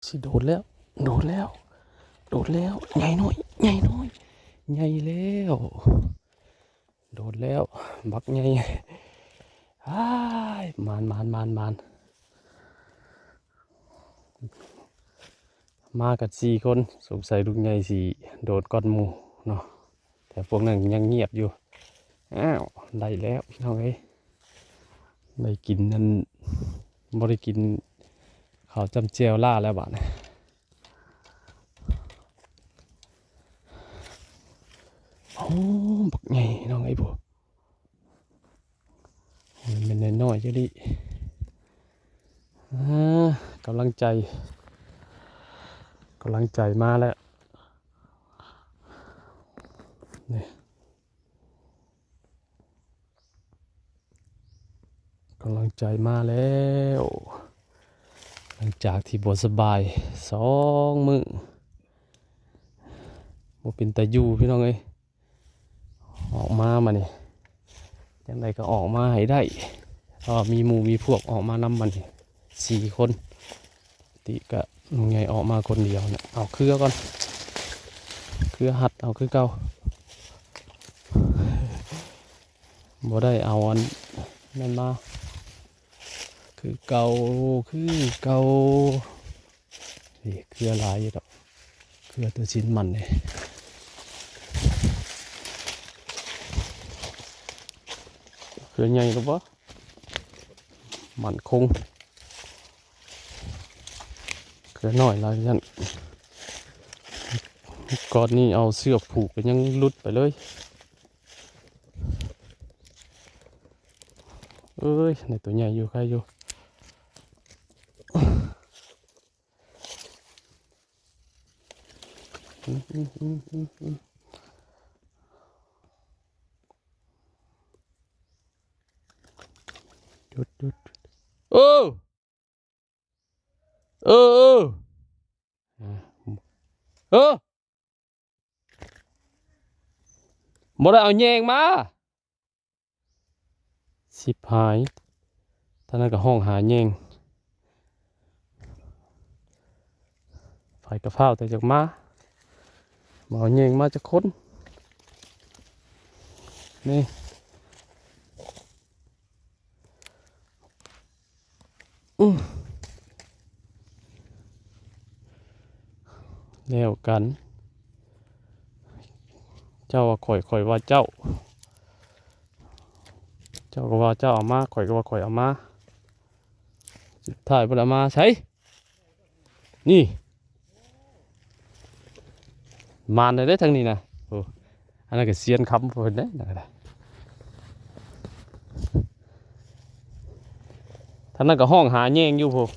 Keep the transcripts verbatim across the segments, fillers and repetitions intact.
สิโดดแล้ว โดดแล้ว โดดแล้ว ใหญ่น้อย ใหญ่น้อย ใหญ่แล้ว โดดแล้ว บักใหญ่ อ้าย หมาน หมาน หมาน หมาน มากันสี่คน สงสัยลุงใหญ่สิโดดก่อนหมู่เนาะ แต่พวกนั้นยังเงียบอยู่ อ้าว ได้แล้วพี่น้องเอ้ย ได้กินนั่น บ่ได้กินข้าวจ้ำแจ่วล่าแล้วบาดนี้ โอ้ บักใหญ่พี่น้องเอ้ย พวก มันเป็นน้อยๆ จะดี อ่า กำลังใจ กำลังใจมาแล้ว นี่ กำลังใจมาแล้ว หลังจากที่บ่สบายสองมื้อ บ่เป็นตาอยู่พี่น้องเอ้ย ออกมามานี่ จังใดก็ออกมาให้ได้ เพราะว่ามีหมู่มีพวกออกมานำมานี่ สี่คน ติกะลุงใหญ่ออกมาคนเดียวเนี่ย เอาเครือก่อน เครือหัดเอาคือเก่า บ่ได้เอาอันนั่นมา คือเก่า คือเก่า นี่เครือหลายอยู่ดอก เครือตัวชิ้นมันนี่ เครือใหญ่หรือบ่ มั่นคง เครือน้อยหลายนั่น ก่อนนี้เอาเสือกผูกก็ยังหลุดไปเลย เอ้ย ในตัวใหญ่อยู่ ใครอยู่ อืม อืม อืม อืม อืม หยุด หยุด หยุด เออ เออ เออ เออ บ่ได้เอาแยงมา สิบหาย ท่านนั้นก็ห้องหาแยง ไผกะฟ้าวแต่จักมา บ่เอาแยงมาจักคน นี่ อืม แล้วกัน เจ้าว่าข่อย ข่อยว่าเจ้า เจ้าก็ว่าเจ้าเอามา ข่อยก็ว่าข่อยเอามา สุดท้ายบ่ได้เอามา ใส่ นี่ หมานเลยเด้อทางนี้นะ โอ้ อันนั้นก็เซียนคำเพิ่นเด้อ นั่นก็ได้ ทางนั้นก็ห้องหาแยงอยู่พุ้น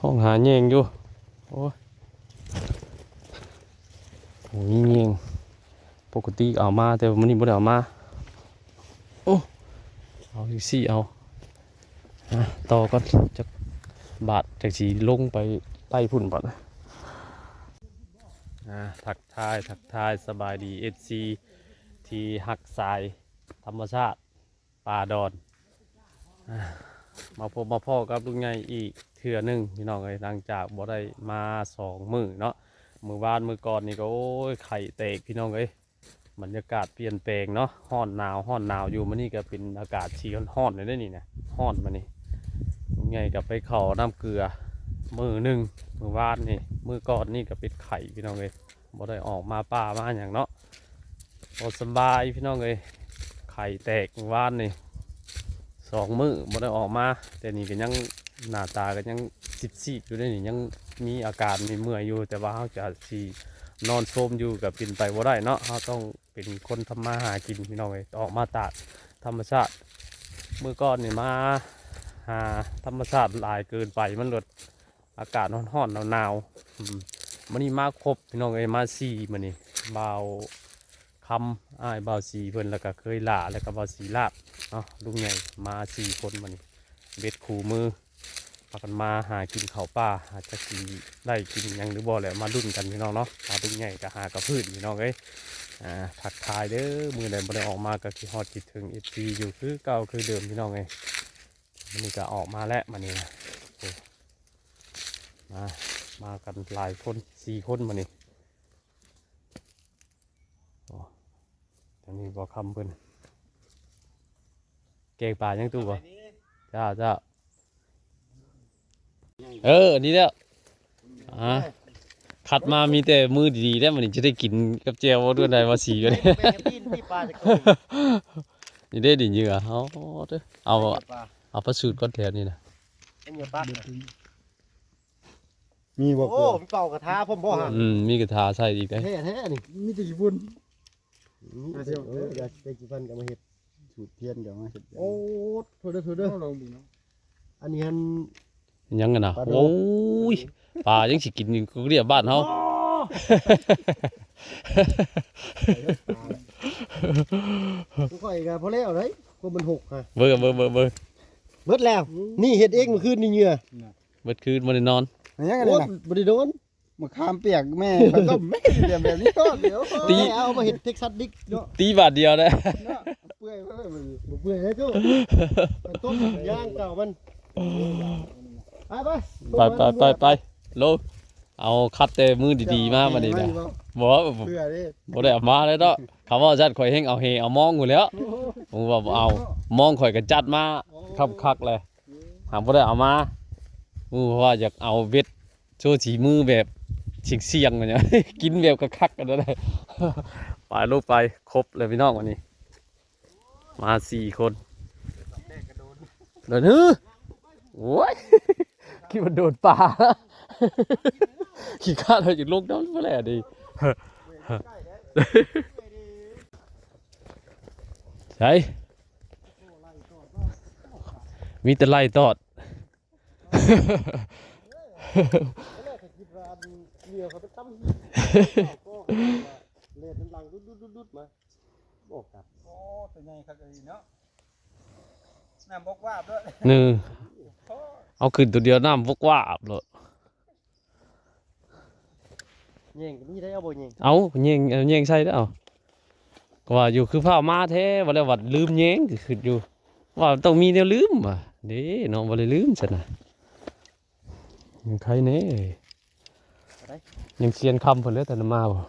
ห้องหาแยงอยู่ โอ้ย โอ้ย แยง ปกติเอามา แต่ว่ามื้อนี้บ่ได้เอามา โอ้ เอาจั่งซี้เอา อ่ะ ต่อก่อน จักบาท จั่งสิลงไปไต่พุ้นบาด อ่า ทักทาย ทักทาย สบายดี เอฟซี ที่ฮักสายธรรมชาติ ป่าดอน อ่า มาพบมาพ้อกับลุงใหญ่อีกเทื่อหนึ่งพี่น้องเอ้ย หลังจากบ่ได้มาสองมื้อเนาะ มื้อวานมื้อก่อนนี่ก็ โอ้ย ไข่แตกพี่น้องเอ้ย บรรยากาศเปลี่ยนแปลงเนาะ ร้อนหนาว ร้อนหนาวอยู่ มื้อนี้ก็เป็นอากาศที่ร้อนๆ เลยเด้อนี่นะ ร้อนมานี่ ลุงใหญ่ก็ไปเข้าน้ำเกลือ มื้อหนึ่ง มื้อวานนี่ มื้อก่อนนี่ก็เป็นไข้พี่น้องเอ้ย บ่ได้ออกมาป่ามาหยังเนาะ บ่สำบายพี่น้องเอ้ย ไข้แตกมื้อวานนี่ สองมื้อบ่ได้ออกมา แต่นี่ก็ยังหน้าตาก็ยังซีดๆ อยู่เด้อนี่ ยังมีอาการเมื่อยๆ อยู่ แต่ว่าเฮาจะสินอนโซมอยู่ก็เป็นไปบ่ได้เนาะ เฮาต้องเป็นคนทำมาหากินพี่น้องเอ้ย ออกมาตากธรรมชาติ มื้อก่อนนี่มาหาธรรมชาติหลายเกินไป มันหลด อากาศร้อนๆ หนาวๆ อืม มื้อนี้มาครบพี่น้องเอ้ย มาสี่มื้อนี้ บ่าวคำ อ้ายบ่าวสีเพิ่น แล้วก็เคยหล้า แล้วก็บ่าวสีลาด เนาะ ลุงใหญ่มาสี่คนมานี่ เบ็ดคู่มือ พากันมาหากินข้าวป่า อาจจะกินได้กินหยังหรือบ่แหละ มาลุ้นกันพี่น้องเนาะ ปลาดุกใหญ่ก็หากระพื้นพี่น้องเอ้ย อ่า ทักทายเด้อ มื้อใดบ่ได้ออกมาก็คิดฮอดคิดถึง เอฟซี อยู่คือเก่าคือเดิมพี่น้องเอ้ย มื้อนี้ก็ออกมาแล้ว มื้อนี้นะ โอ้ มา มากันหลายคน สี่คนมื้อนี้ โอ้ ตอนนี้บ่คำเพิ่น แกงปลายังตู้บ่ เจ้า เจ้า เออ นี่แหละ อ่า คัดมามีแต่มื้อดีๆ แล้วมื้อนี้จะได้กินกับแจ่วบ่ด้วย ได้ว่าสีกัน แม่งกินที่ปลาจะกิน นี่ได้ดิเหยื่อ เอาเด้อ เอา ปลา เอาปลาสูตรก่อนแถวนี้นะ เป็นเหยื่อปลา มีบ่ โอ้ เกลือ มีเป่ากระทะพร้อมบ่ฮะ อืม มีกระทะใส่อีกเด้ แท้ๆ นี่ มีแต่ขี้ฝุ่น อืม มาเที่ยว เออ อยากได้ขี้ฟันก็มาเฮ็ด สูตรเพี้ยนก็มาเฮ็ด โอ้ โทษเด้อ โทษเด้อ เอาลองดูเนาะ อันนี้หั่น ยังกันนะ ปลาดุก โอ้ย ปลายังสิกินอยู่ กูเรียกบ้านเฮา โอ้ ของข้อยก็พอแล้วเด้ ก็มันหกฮะ เบิ่ง เบิ่ง เบิ่ง เบิ่ง เบิดแล้ว นี่เฮ็ดเองเมื่อคืนนี่เหยื่อ เบิดคืนบ่ได้นอน อันยังอันนี้นะ โอ้ย บ่ได้โดน มะขามเปียกแม่ มันก็ไม่เรียนแบบนี้ก็เดี๋ยว ตี เอามาเฮ็ดเท็กซัสดิกเนาะ ตีบาทเดียวนะ เนาะ เปื่อยไว้เลย บ่เปื่อยเลยตู้ มันต้มย่างเก่ามัน ไปไป ไป ไป ไป ไป ลง เอาคัดแต่มื้อดีๆ มาบัดนี้นะ บ่ เปื่อยดิ บ่ได้เอามาเลยเนาะ คำว่าจัดข่อยแฮงเอาแฮเอามองอยู่แล้ว โอ้โห ผมว่าบ่เอา มองข่อยก็จัดมา โอ้ คักๆ เลย หากบ่ได้เอามา อู้ ว่าอยากเอาเบ็ดโชว์สีมือแบบเสี่ยงๆ กันเนี่ย กินแบบคักๆ กันเลย ไปลูกไป ครบเลยพี่น้องวันนี้ มาสี่คน เดิน เฮ้อ โอ้ย คิดว่าโดนปลา ขี้ข้าเราจะลงน้ำเมื่อไหร่ดี ใช่ มีแต่ไล่ตอด ตอนแรกก็คิดว่าอันเหยื่อเขาไปตั้ม ก็เล่นหลังดุดๆๆๆมา โอ้ครับ โอ้ ตัวใหญ่ครับ เนาะ น้ำบกวาบด้วย เออ โอ้ เอาขึ้นตัวเดียวน้ำบกวาบเลย แยงก็มีได้เอาบ่แยง เอาแยง เอาแยงใส่แล้ว ก็ว่าอยู่คือพามาแท้ ว่าแล้วว่าลืมแยงก็คิดอยู่ ว่าต้องมีแนวลืมว่ะ เด้เนาะ บ่ได้ลืมซั่นน่ะ ยังใครแน่ อะไร ยังเซียนคำเพิ่นเหลือแต่มาบ่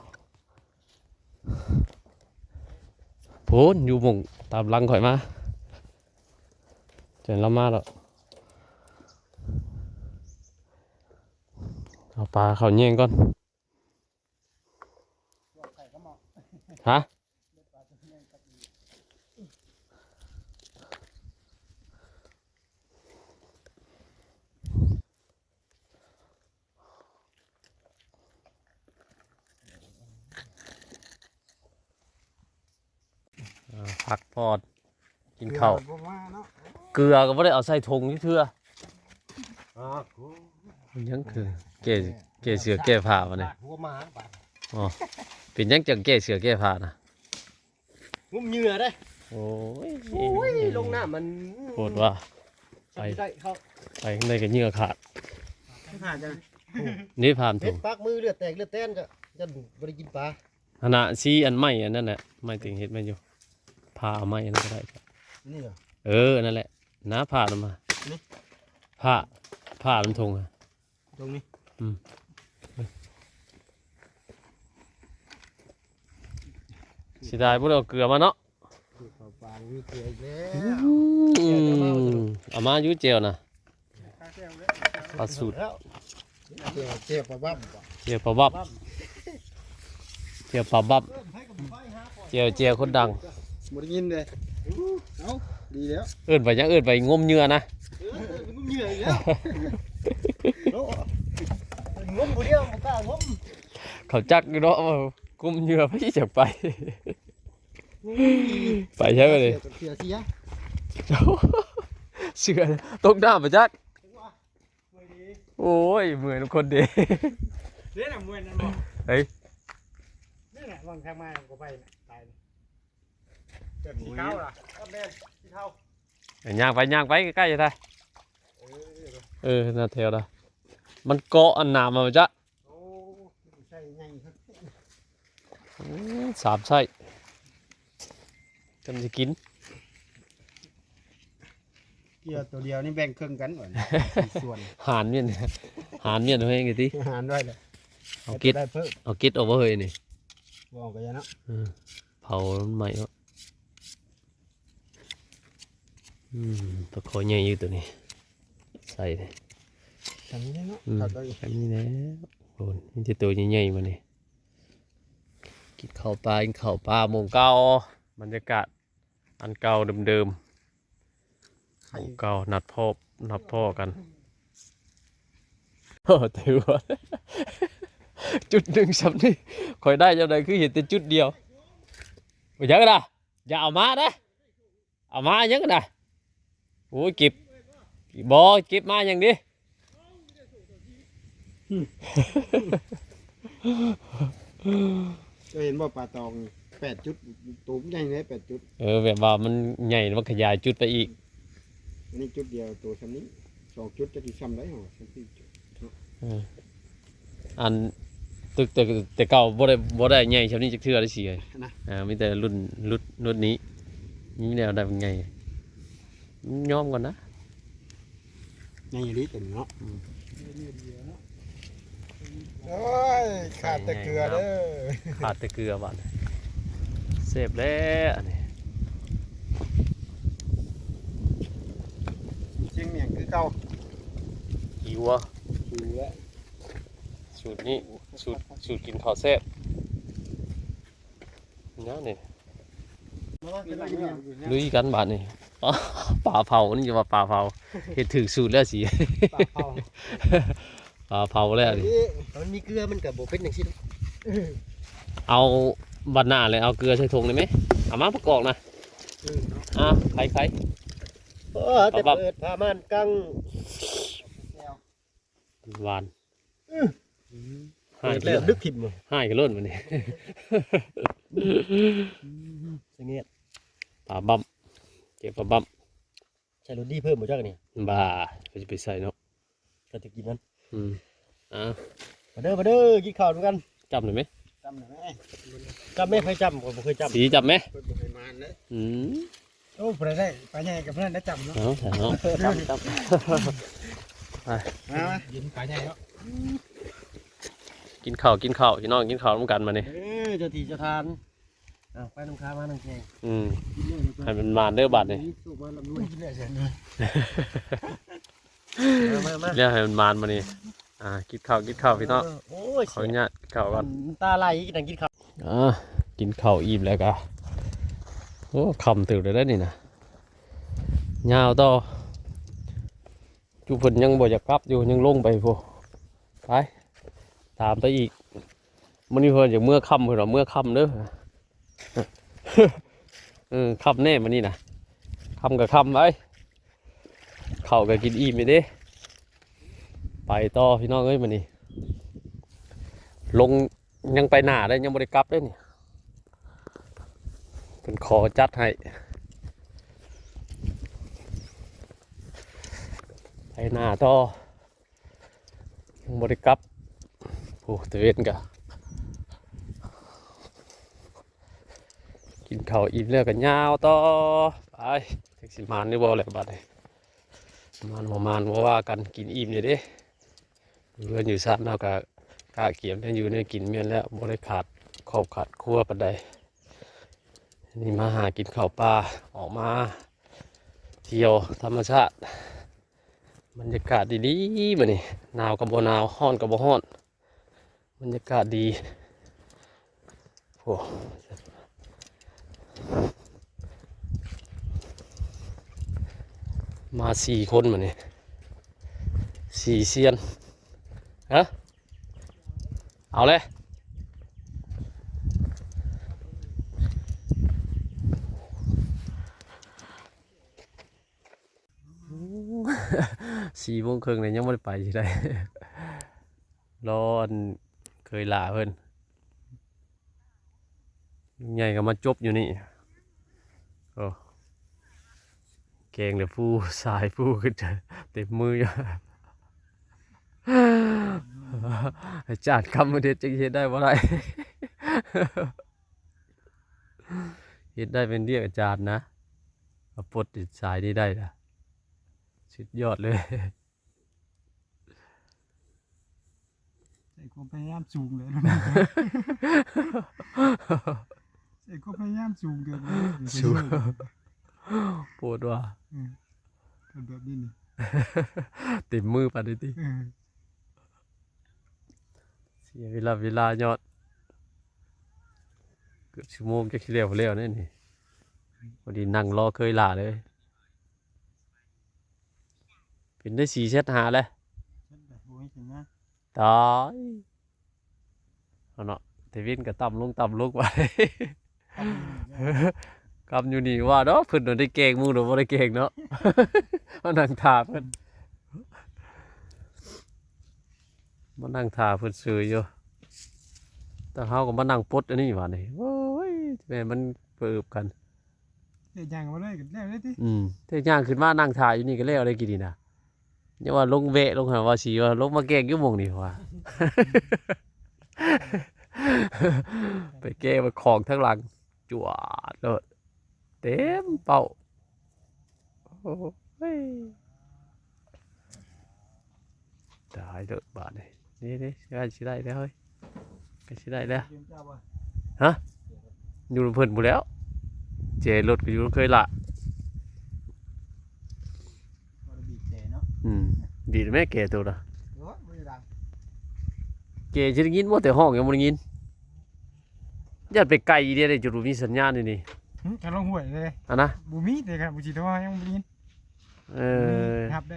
โพนอยู่หม่องตามหลังข่อยมา จนเรามาแล้ว เอาปลาเข้าแยงก่อน ฮะ อ่า พักผ่อน กินข้าว เกลือบ่มาเนาะ เกลือก็บ่ได้เอาใส่ถุงอยู่เทื่อ อ่า กู มันยังคือแก้ แก้เสื้อแก้ผ้ามาเนี่ย หัวหมาบาด อ๋อ เป็นหยังจังแก้เสื้อแก้ผ้านะ งุ้มเหยื่อเด้ โอ้ย โอ้ย ลงน้ำมัน โคตรว่า ไป จับได้เขา ไปข้างในก็เหยื่อขาด ขาดจัง นี่พาม เบ็ ถุ ด ง ปากมือเลือดแตกเลือดแตนก็ยันบ่ได้กินปลา อันน่ะ สีอันไม้อันนั้นน่ะ ไม้ติ่งเฮ็ดมาอยู่ พาเอาไม้อันนั้นก็ได้ นี่เหรอ เออ นั่นแหละ นะ พามันมา นี่ พา พามันถุงอะ ตรงนี้ อืม เสียดายบ่ได้เอาเกลือมาเนาะ สูตรข้าวปลามีเกลืออีกแล้ว อืม เอามาอยู่แจ่วนะ ปลาสูตร แล้ว แจ่ว แจ่วปลาบั้มบ่ แจ่วปลาบับ แจ่วปลาบับ แจ่ว แจ่วคนดัง บ่ได้ยินเลย เอ้า ดีแล้ว เอิ้นไปหยัง เอิ้นไปงมเหยื่อนะ เออ เออ งมเหยื่ออีกแล้ว โอ้ งมผู้เดียวบ่กล้างม เขาจักอยู่เนาะว่างมเหยื่อ ไผจักไป ไปใช่ไหมนี่ เสียกับเสียเสีย เสือตกน้ำมาจัก โอ้ย เมื่อยทุกคนเด้ เนี่ยน่ะเมื่อยนั่นบ่ เฮ้ย นี่แหละวางทางมาก็ไปน่ะ ตายเลย แบบสีขาวล่ะ ก็แม่น ย่างไปย่างไปใกล้ๆจะได้เออหน้าแถวละมันเกาะอันหนามมาจ้ะโอ้ใช่ไงครับอืมสามไส้จำจะกิน เกี่ยวตัวเดียวนี่แบ่งครึ่งกันก่อนส่วนหารเมียนหารเมียนให้ไงติหารด้วยเลยเอาเก็ดได้เพิ่มเอาเก็ดออกมาเฮ้ยนี่บอกกันนะเออเผามันใหม่เนาะอืมตัวคอใหญ่อยู่ตัวนี้ใส่เลยทำนี้เนาะอืมทำได้แบบนี้แล้วโอ้ยนี่จะตัวใหญ่ๆมานี่กินข้าวปลากินข้าวปลาโมงเก้าบรรยากาศ อันเก่าเดิมๆของเก่านัดพ่อนัดพ่อกันโอ้ถือว่าจุดหนึ่งสำนี่คอยได้จังไดคือเห็นแต่จุดเดียวบ่ยังนะอย่าเอามานะเอามายังนะโอ้ยเก็บบ่เก็บมาอย่างนี้ เจ้าเห็นบ่ปลาตองแปดจุดตูมใหญ่เลยแปดจุดเออแบบว่ามันใหญ่มันขยายจุดไปอีกอันนี้จุดเดียวตัวซ้ำนี้สองจุดจะกี่ซ้ำได้หรอซ้ำสี่จุดเนาะเอออันตึกแต่แต่เก่าบ่ได้บ่ได้ใหญ่ซ้ำนี้จักเทื่อได้สิเอ้ยนะอ่ามีแต่รุ่นรุ่นรุ่นนี้มีแนวใดมันใหญ่ยอมก่อนนะ ยังอยู่ดีเต็มเนาะอืมโอ้ยขาดแต่เกลือเด้อขาดแต่เกลือบาดนี้เสพแล้วอันนี้เชียงเมียงคือเก่าหิวอะหิวแล้วสูตรนี้สูตรสูตรกินข้าวแซ่บ นะนี่ลุยกันบาดนี่ปลาปลาเผานี่จะว่าปลาเผาเห็ดถือสูตรแล้วสิปลาเผาปลาเผาแล้วนี่มันมีเกลือมันกับโบเป็นอย่างสิ้นเอาบัดหน้าเลยเอาเกลือใส่ถุงได้ไหมเอามาประกอบนะอืมอ่ะไข่ไข่เออแต่เปิดผ้าม่านกั้งหวาน อืมหายเปิดแล้วดึกถิ่มเลยหายกันล้นวันนี้เสงียดปลาบั้มเก็บปลาบั้มใส่รถดีเพิ่มบ่จักนี่บ้าก็จะไปใส่เนาะก็จะกินนั้นอืมอ่ามาเด้อมาเด้อกินข้าวด้วยกันจำหน่อยไหมจำหน่อยไหมจำไหมเคยจำผมเคยจำสีจำไหมเพิ่นบ่ให้มานเลยอืม โอ้บ่ได้ปลาใหญ่กับเพื่อนได้จำเนาะเอาใส่เนาะจำจำไปมามากินปลาใหญ่เนาะกินข้าวกินข้าวพี่น้องกินข้าวนำกันมานี่เออเจ้าที่เจ้าทานเอาไปนำข้าวมานำแกงอืมให้มันมานเด้อบาดนี่สุกมาลำด้วยกินได้เสียงเลยมามามาแล้วให้มันมานมานี่อ่ากินข้าวกินข้าวพี่น้องเออโอ้ยขออนุญาตกินข้าวก่อนน้ำตาไหลกินกินข้าว อ่ากินข้าวอิ่มแล้วก็โอ้ค่ำเติบเลยได้นี่นะยาวต่อจุเพิ่นยังบ่อยากกลับอยู่ยังลงไปพู้นไปตามไปอีกมื้อนี้เพิ่นอยากเมือค่ำเพิ่นว่าเมือค่ำเด้อเออค่ำแน่มื้อนี้นะค่ำก็ค่ำไปข้าวก็กินอิ่มอยู่เด้ไปต่อพี่น้องเอ้ยมื้อนี้ลง ยังไปหน้าได้ยังบ่ได้กลับได้นี่เป็นขอจัดให้ไปหน้าต่อยังบ่ได้กลับโอ้ตะเวนกะกินข้าวอิ่มแล้วก็ยาวต่อไปจักสิมานหรือบ่แหละบัดนี้มานบ่มานบ่ว่ากันกินอิ่มอยู่เด้ เฮือนอยู่ซานเฮากะกะเกียมแนวอยู่แนวกินแม่นแล้วบ่ได้ขาดครอบขาดครัวปานใดนี่มาหากินข้าวป่าออกมาเที่ยวธรรมชาติบรรยากาศดีๆมื้อนี้หนาวก็บ่หนาวร้อนก็บ่ร้อนบรรยากาศดี โอ้มาสี่คนมาเนี่ยสี่เซียนฮะเอาเลยสี่โมงครึ่งเลยยังไม่ได้ไปที่ใดรออันเคยลาเพิ่น ใหญ่ก็มาจบอยู่นี่โอ้ แกงเลยผู้สายผู้ขึ้นเต็มมืออยู่ อาจารย์คำมาเด็ดจังเฮ็ดได้บ่ได้ เฮ็ดได้เป็นเรียกอาจารย์นะ มาปลดติดสายนี้ได้นะ สุดยอดเลย ใส่ความพยายามสูงเลย ใส่ความพยายามสูงเกินไป สูง ปวดว่ะ เออทำแบบนี้นี่ เต็มมือปานนี้ติ เออ เสียเวลาเวลายอด เกือบชั่วโมงจะคิดแล้วแล้วเนี่ยนี่ พอดีนั่งรอเคยหล่าเลย เป็นได้สี่เซตหาเลย ฉันแบบโอ้ยถึงนะ ตายเอาเนาะ เทวินก็ต่ำลงต่ำลงไป กำอยู่นี่ว่าเนาะ เพิ่นโดนได้แกงหมู่โดนบ่ได้แกงเนาะ มานั่งท่าเพิ่น มานั่งท่าเพิ่นซื่ออยู่ แต่เฮาก็มานั่งปลดอันนี้ว่านี่ โอ้ย แม่นมันเปิบกัน เดี๋ยวย่างมาเลยกันแล้วเลยติ อืม แต่ย่างขึ้นมานั่งท่าอยู่นี่ก็แล้วได้กินนี่นะ อย่าว่าลงแวะลงหาว่าสิว่าลงมาแกงอยู่หม่องนี่ว่า ไปแกงมาของทั้งหลัง จวดโลด เต็มเป้า โอ้ย ตายโลดบาดนี่ นี่นี่ใกล้สิได้แล้วเฮ้ย ใกล้สิได้แล้ว ยืมเจ้าบ่ ฮะ อยู่เพิ่นพู้นแล้ว เจรถก็อยู่เคยละ บ่ได้บีบแตรเนาะ อืม ดีแม่แกตัวละ โอ้ยบ่ได้ดัง แกสิได้ยินบ่ แต่ห้องยังบ่ได้ยิน ย่านไปไกลอีเดียเลย จุดบ่มีสัญญาณนี่นี่ หึทางลงห้วยเลย อันนะ บ่มีแต่ครับบ่สิโทรหายังบ่ได้ยิน เออ ครับได้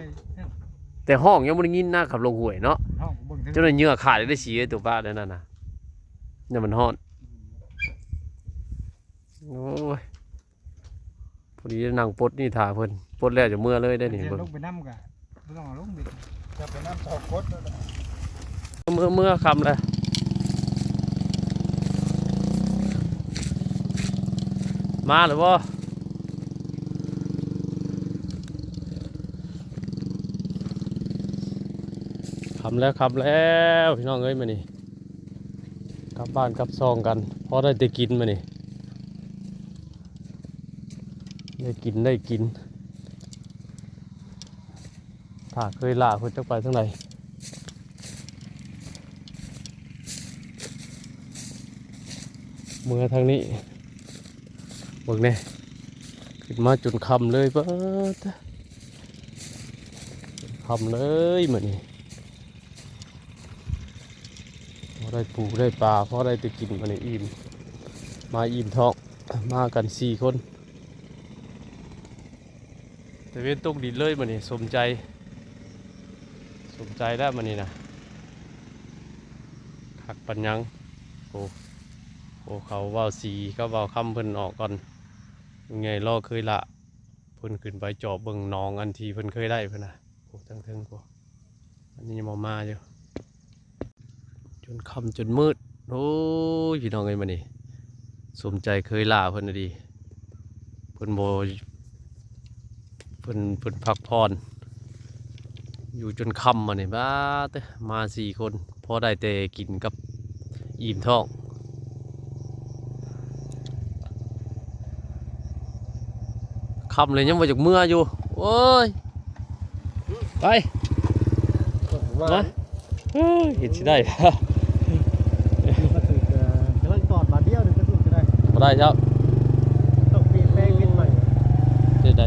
แต่ห้องยังบ่ได้ยินนะ ขับลงห้วยเนาะ ห้องเบิ่งเทิง จนเหงื่อขาดได้สีไอ้ตัวป้านั่นน่ะนะ เนี่ยมันฮ้อน โอ้ย พอดีนั่งปลดนี่ท่าเพิ่น ปลดแล้วจะเมือเลยได้นี่ เดี๋ยว เบิ่ง ลงไปนำกะบ่ต้องเอาลงเบ็ด จะไปนำเสากดแล้วนะ เมือ เมือค่ำเลย มาหรือบ่ ค่ำแล้ว ค่ำแล้ว พี่น้องเอ้ย มื้อนี้ กลับบ้านกลับซองกัน พอได้แต่กินมื้อนี้ ได้กิน ได้กิน ถ้าเคยล่าเพิ่นจักไปทางใด เมือทางนี้ เบิ่งแน่ ขึ้นมาจนค่ำเลย เบิด ค่ำเลยมื้อนี้ พอได้ปูได้ปลา พอได้แต่กินมื้อนี้อิ่ม มาอิ่มท้อง มากันสี่คน แต่เว้นตกดินเลยมื้อนี้ สมใจ สมใจแล้วมื้อนี้นะ คักปานหยัง โอ้ โอ้ เขาเว้าสีกับเว้าคำเพิ่นออกก่อน ลุงใหญ่รอเคยล่า เพิ่นขึ้นไปจอบเบิ่งหนองอันที่เพิ่นเคยได้เพิ่นน่ะ โอ้ ทั้งเทิงพุ้น อันนี้ยังบ่มาอยู่ จนค่ำจนมืด โอ้ย พี่น้องเอ้ย มื้อนี้ สมใจเคยล่าเพิ่นน่ะดี เพิ่นบ่ เพิ่น เพิ่นพักผ่อน อยู่จนค่ำมื้อนี้ บาดเต๊ะ มาสี่คน พอได้แต่กินกับอิ่มท้อง ค่ำเลยยังบ่อยากเมืออยู่ โอ้ย ไป มา เอ้ย เฮ็ดสิได้ กระสุนกำลังตอดบาดเดียวหนึ่งกระสุนก็ได้ บ่ได้ครับ ต้องเปลี่ยนแปลงนิดหน่อย เฮ็ดได้